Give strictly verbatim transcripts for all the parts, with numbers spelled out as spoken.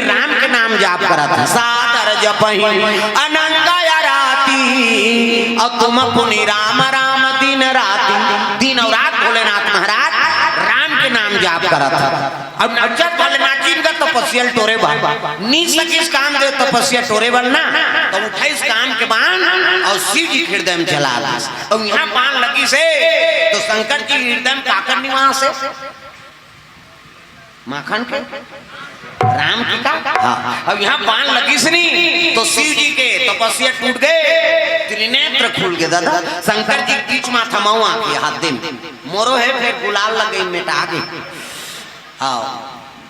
राम के नाम जाप करत हे, सादर जपहि अनंग आराती। अउ तुम पुनि राम राम दिन राती, दिन अउ रात भोलेनाथ महाराज राम के नाम जाप करत हे। अउ नचत भोलेनाथ जी का तपस्या ल टोरे बर, नी सकिस कामदेव तपस्या टोरे बर ना, त उठाइस काम के बाण अउ शिव जी के हृदय म चला दिस। अउ इहाँ बाण लगिस हे, त शंकर जी के हृदय म काकर निवास हे? माखन के? राम के का? हाँ। अउ इहाँ बाण लगिस नी, त शिव जी के तपस्या टूट गे, त्रिनेत्र खुल गे दादा। शंकर जी के बीच म थमाऊ आके हाथ दे, मोरो हे, फेर गुलाल लगे, मेटा गे। हाँ,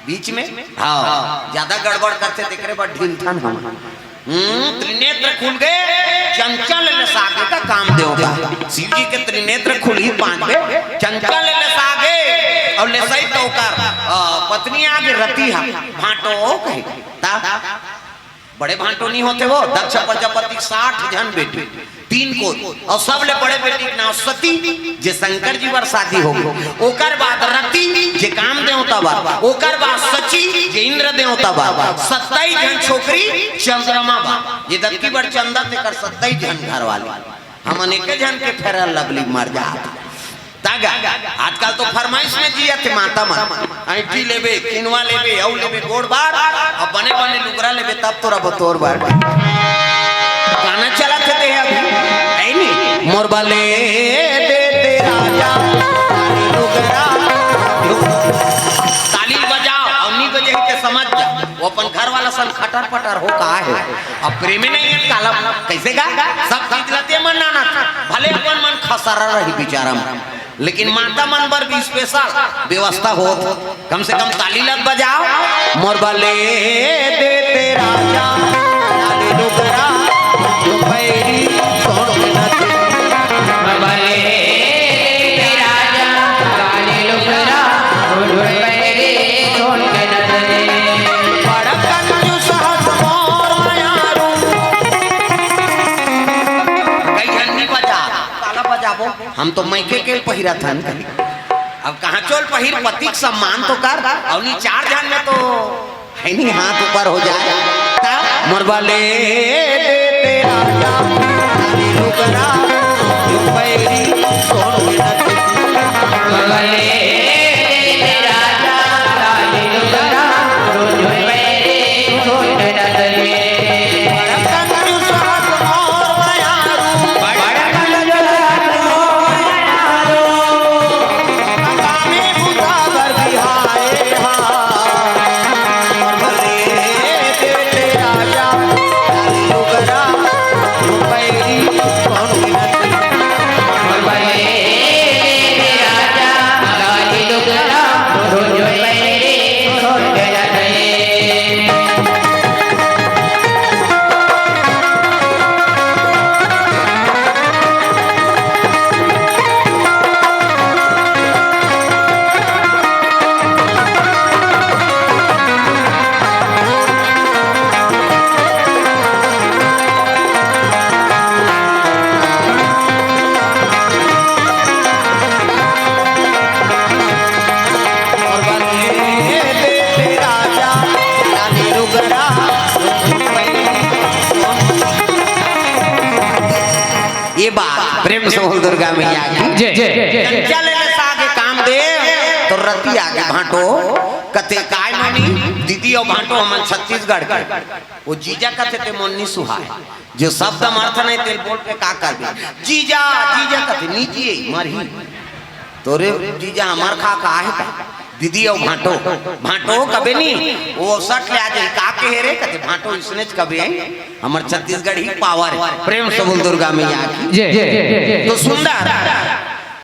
बीच में, हाँ, ज्यादा गड़बड़ करथे, तेकरे बर ढीलथन हम। हम्म, त्रिनेत्र खुल गे, चंचल लेसा गे का कामदेव का। शिव जी के त्रिनेत्र खुलही पाँच बे, चंचल लेसा गे, अउ लेसई त ओकर, अ, पत्नी आगे रतिहा, भांटो कहे। ता बड़े भांटो नहीं होते वो, दक्ष प्रजापति के साठ झन बेटी, तीन को, अउ सबले बड़े बेटी के नाम सती, जे शंकर जी बर शादी हो गे। ओकर बाद रति, जे काम देवता बर, ओकर बाद सची, जे इंद्र देवता बर, सत्ताईस झन छोकरी चंद्रमा बर, जे दक्की बर चंदा तेकर सत्ताईस झन घर वाले। हमन एक झन के फेयर लवली मर जात। तागा, आजकल तो फरमाइश में जियत हे माता मन। ऐंठी लेबे, किनवा लेबे, अउ लेबे गोड़ बार, अब बने बने लुगरा लेबे, तब तोरा बतोर बार। गाना चलत हे ते अभी, है नी? मोर बले दे दे राजा, लुगरा। ताली बजाओ, अउ नी बजे के समझ जा। वो अपन घर वाला सन खटर पटर हो का हे। अब प्रेमी नहीं है काला, कैसे गा? सब चीज लते मन नाना, भले अपन मन खसरा रही बेचारा मन। लेकिन माता मन बर भी स्पेशल व्यवस्था होत। कम से कम ताली लग बजाओ। मोर बले दे ते राजा, लाली लुगरा, जो पैरी, सोन के नथनी। मोर बले दे ते राजा, लाली लुगरा, जो पैरी, सोन के नथनी। बड़ा कंजूस हस मोर मयारू। कई झन नी बजा, ताला बजाबो। हम तो मइके के पहिरत हन कहीं। अब कहाँ चोल पहिर, पति के सम्मान तो कर। अउ नी चार झन में तो है नी, हाथ ऊपर हो जाए। ता मोर बले दे ते राजा, लाली लुगरा, जो पैरी, सोन के नथनी। मोर बले दे ते राजा, लाली लुगरा, जो पैरी, सोन के नथनी। बड़ा कंजूस हस मोर मयारू, बड़ा कंजूस हस मोर मयारू। ये बात प्रेम से बोल दुर्गा मैया की। जय, जय, जय। चंचल लेसा गे काम दे, त रति आगे भांटो, कथे काय मोनी, दीदी अउ भांटो हमन छत्तीसगढ़ के। वो जीजा कथे ते मोनी सुहाय। जो शब्द म अर्थ नहीं तेल बोल के का करबे? जीजा, जीजा कथे, नी जिए, मरही। तोरे जीजा हमर खा का आहे का? दीदी अउ भांटो, भांटो कबे नी, वो सट ले आ जाई, का के हे रे? कथे, भांटो इसने च कबे आई, हमर छत्तीसगढ़ी पावर हे। प्रेम से बोल दुर्गा मैया की। जय, जय, जय, जय। तो सुंदर